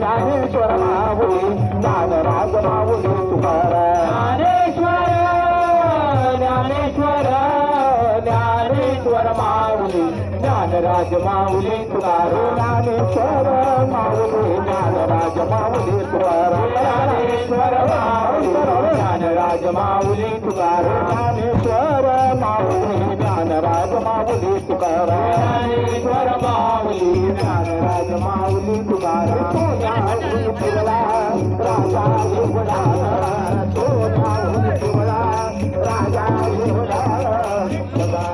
ज्ञानेश्वर माऊली ज्ञानराज माऊली तुकाराम. ज्ञानेश्वर ज्ञानेश्वर ज्ञानेश्वर माऊली ज्ञानराज माऊली तुकाराम. ज्ञानेश्वर माऊली ज्ञानराज माऊली तुकाराम. ज्ञानेश्वर माऊली ज्ञानराज माऊली तुकाराम. ज्ञानेश्वर माऊली ज्ञानराज माऊली तुकाराम. ज्ञानेश्वर माऊली ज्ञानराज माऊली तुकाराम. सोन्याहून पिवळा राजा येवला, सोन्याहून पिवळा राजा येवला, सदा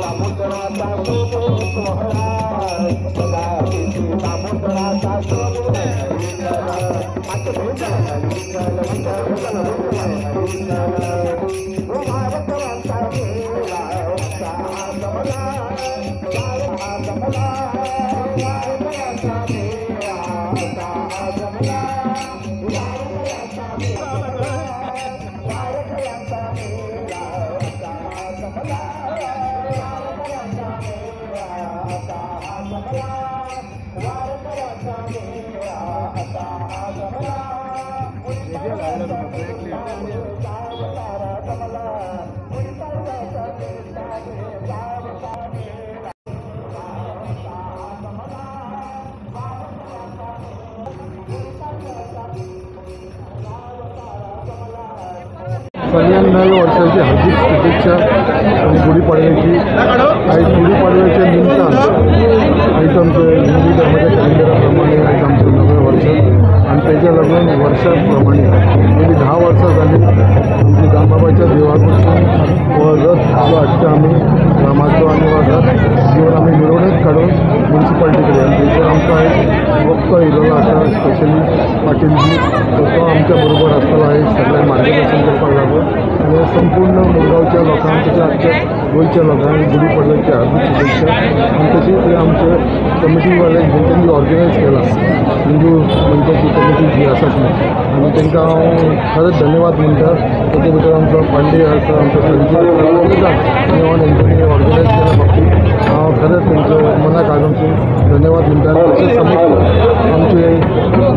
दामोदराचा शोभो सोहळा, सदा दामोदराचा शोभो. सगळ्यांना वर्षाची हार्दिक शुभेच्छा आणि गुढीपाडव्याची. आणि गुढीपाडव्याच्या निमतान आयज आमचे हिंदू धर्माच्या कॅलेंडराप्रमाणे आयज आमचें नवें वर्ष आनी तेच्या लागून वर्षाप्रमाणे गेली 10 वर्सां जाली आमच्या दामबाबाच्या देवळा कडसून हो रथ जो हाडटा आमी रामाचो आनी हो रथ घेवन आमी मिरवणूक काडून मुन्सिपालिटी कडेन आनी थंयसर आमकां एक वक्तो येयलेलो आसा स्पेशली पाटीलजी, तो आमच्या बरोबर आसतलो आयज सगळ्यांक मार्गदर्शन करपाक लागून. आनी संपूर्ण मुरगांवच्या लोकांक तशें आमच्या गोंयच्या लोकांक गुढीपाडव्याची हार्दिक शुभेच्छा. आनी तशीच आमचे कमिटीवाले जेंच्यांनी ऑर्गनायज केला हिंदू मंचाची कमिटी जी आसा ती, आनी तांकां हांव खरेंच धन्यवाद म्हणटा. ताचे भितर आमचो पांडे आसा, आमचो संजय आसा, हेंच्यांनी ऑर्गनायज केल्या बाबतींत हांव खरेंच तांचो मनाक आजून धन्यवाद म्हणटा. तशेंच समज आमचे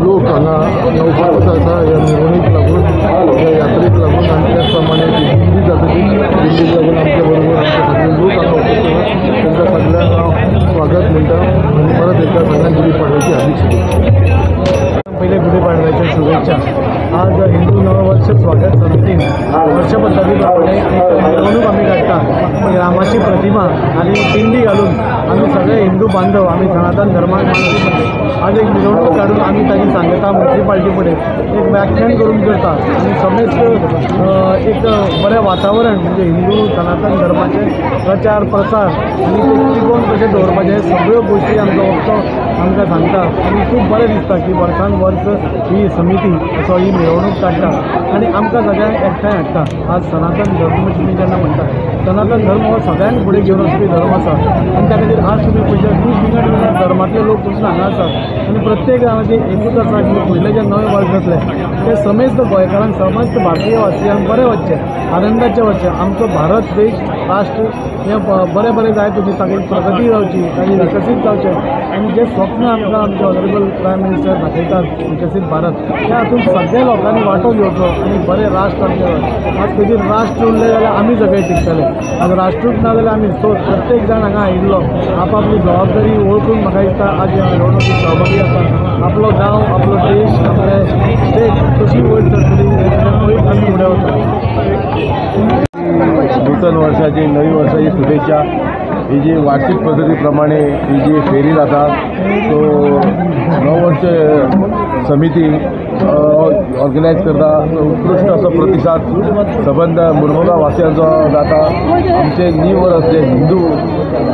लोक हांगा उपस्थित आसा ह्या मिरवणीक लागून, ह्या यात्रेक लागून, आनी त्याच प्रमाणे जी दिंडी जाता ती दिंडीक लागून आमच्या बरोबर आमचे सगळे लोक हांगा उपस्थित आसा. तांकां सगळ्यांक हांव स्वागत म्हणटा आनी परत एकदा सगळ्यांक गुढीपाडव्याची हार्दिक शुभेच्छा. पहिले गुढीपाडव्याच्या शुभेच्छा. आज हिंदू नववर्ष स्वागत समितीन वर्ष पद्दतीप्रमाणे मिरवणूक आमी काडटा. रामाची प्रतिमा आनी दिंडी घालून आमी सगळे हिंदू बांधव आमी सनातन धर्माक मानपी आज एक मिरवणूक काडून आमी ताजी सांगता मुन्सिपालिटी फुडें एक व्याख्यान करून करता आनी समेस्त एक बरें वातावरण म्हणजे हिंदू सनातन धर्माचे प्रचार प्रसार आनी ते टिकोवन कशें दवरपाचें सगळ्यो गोश्टी आमचो वक्तो आमकां सांगता. आनी खूब बरें दिसता की वर्सान वर्स ही समिती असो ही मिरवणूक काडटा आनी आमकां सगळ्यांक एकठांय हाडटा. आज सनातन धर्म तुमी जेन्ना म्हणटा, सनातन धर्म हो सगळ्यांक फुडें घेवन वचपी धर्म आसा आनी त्या खातीर आज तुमी पळयशात खूब विंगड विंगड धर्मांतले लोक पसून हांगा आसात आनी प्रत्येक गांवाची एकूच आसा की फुडलें जें नवें वर्स जातलें तें समेस्त गोंयकारांक, समस्त भारतीय वासियांक बरें वचचें, आनंदाचें वचचें. आमचो भारत देश राष्ट्र हें बरें बरें जायत वचचें, ताची प्रगती जावची, ताची विकसीत जावचें आनी जें स्वप्न आमकां आमचे ऑनरेबल प्रायम मिनिस्टर दाखयतात विकसीत भारत, त्या हातूंत सगळ्या लोकांनी वांटो घेवचो आनी बरें राष्ट्र आमचें. आज खंयचें राष्ट्र उरलें जाल्यार आमी सगळे टिकतले, आज राष्ट्रूच ना जाल्यार आमी. सो प्रत्येक जाण हांगा आयिल्लो आपापली जबाबदारी वळखून म्हाका दिसता आज ह्या मिरवणुकीत सहभागी आसा. आपलो गांव, आपलो देश, आपले स्टेट कशी वयर सरतली पळयत आमी फुडें वता. नूतन वर्षाची, नवी वर्षाची शुभेच्छा. ही जी वार्षिक पद्दतीप्रमाणे ही जी फेरी जाता तो नववर्ष समिती ऑर्गनायज करता. उत्कृश्ट असो प्रतिसाद सबंद मुरमुगांव वासियांचो जाता. आमचे न्यू वर्स जे हिंदू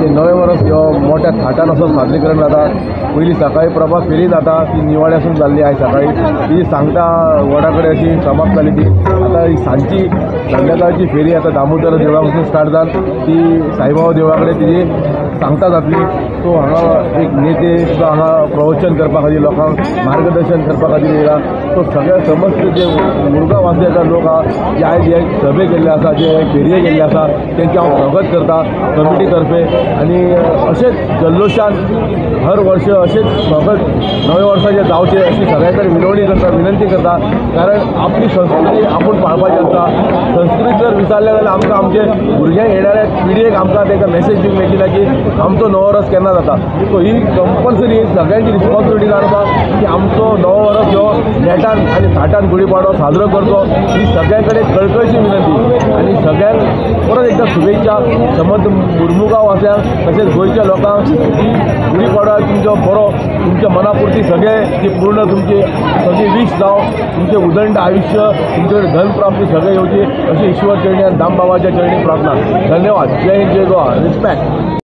ते नवें वर्स हो मोठ्या थाटान असो साजरीकरण जाता. पयलीं सकाळी प्रभात फेरी जाता ती निवाड्यासून जाल्ली आयज सकाळी ती सांगता वडा कडेन अशी समाप्त जाली ती. आतां ही सांजची संध्याकाळची फेरी आतां दामोदर देवळा पासून स्टार्ट जावन ती साईबाबा देवळा कडेन तिजी सांगता जातली. सो हांगा एक नेते सुद्दां हांगा प्रवचन करपा खातीर लोकांक मार्गदर्शन करपा खातीर येयला. सो सगळे समस्त जे मुरगांव वासियाचे लोक आहा जे आयज हे सभे केल्ले आसा, जे फेरये केल्ले आसा तेंचें हांव स्वागत करता कमिटी तर्फे. आनी अशेंच जल्लोशान हर वर्ष अशेंच स्वागत नव्या वर्साचें जावचें अशी सगळ्या कडेन विनवणी करता, विनंती करता. कारण आपली संस्कृती आपूण पाळपाची आसता. संस्कृती जर विसरले जाल्यार आमकां आमचे भुरग्यांक येणाऱ्या पिळगेक आमकां तांकां मॅसेज दिवंक मेळटली ना की आमचो नवो वर्स केन्ना जाता. सो ही कंपल्सरी सगळ्यांची रिस्पॉन्सिबिलिटी जावन आसा की आमचो नवो वर्स हो नेटान आनी थाटान गुढीपाडवो साजरो करचो, ही सगळ्यां कडेन कळकळची विनंती. आनी सगळ्यांक परत एकदां शुभेच्छा समज मुरमुगांव वासियांक तशेंच गोंयच्या लोकांक की गुढीपाडवा तुमचो बरो, तुमच्या मनापुरती सगळे जी पूर्ण तुमची सगळी विश जावं, तुमचें उदंड आयुश्य, तुमचे कडेन धन प्राप्ती सगळें येवची अशी ईश्वर चरणी आनी दामबाबाच्या चरणी प्रार्थना. धन्यवाद. जय हिंद, जय गोवा. रिस्पेक्ट.